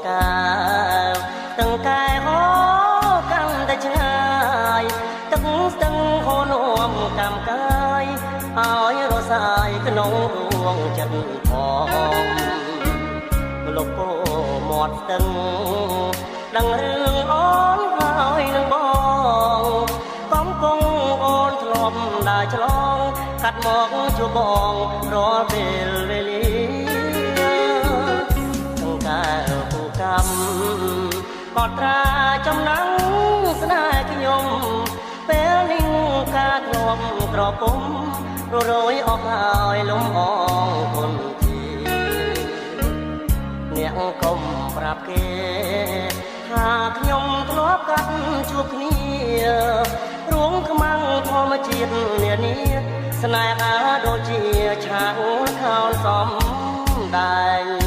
កែវ ទាំងកែហូកាន់តែឆ្ងាយ ទឹកស្ទឹងហូរនាំកម្មកាយឲ្យរសាយក្នុងដួងចិត្តផង។ លុបពោមាត់ស្ទឹងដឹងរឿងអូនហើយនឹងបង កំពុងអូនធ្លាប់ដើរឆ្លងកាត់មកជួបបងរាល់ពេលវេលា ទាំងកែវពូកម្មកត់ត្រាចំណាំងស្នេហ៍ខ្ញុំ ពេលនេះការធ្លាប់ក្រពុំររយអស់ហើយ លំអងគុណជាអ្នកកុំប្រាប់គេថាខ្ញុំធ្លាប់កាត់ជួបគ្នា រួងខ្មាំងធម្មជាតិនានា ស្នេហាដូចជាឆាកខោនសំដែង។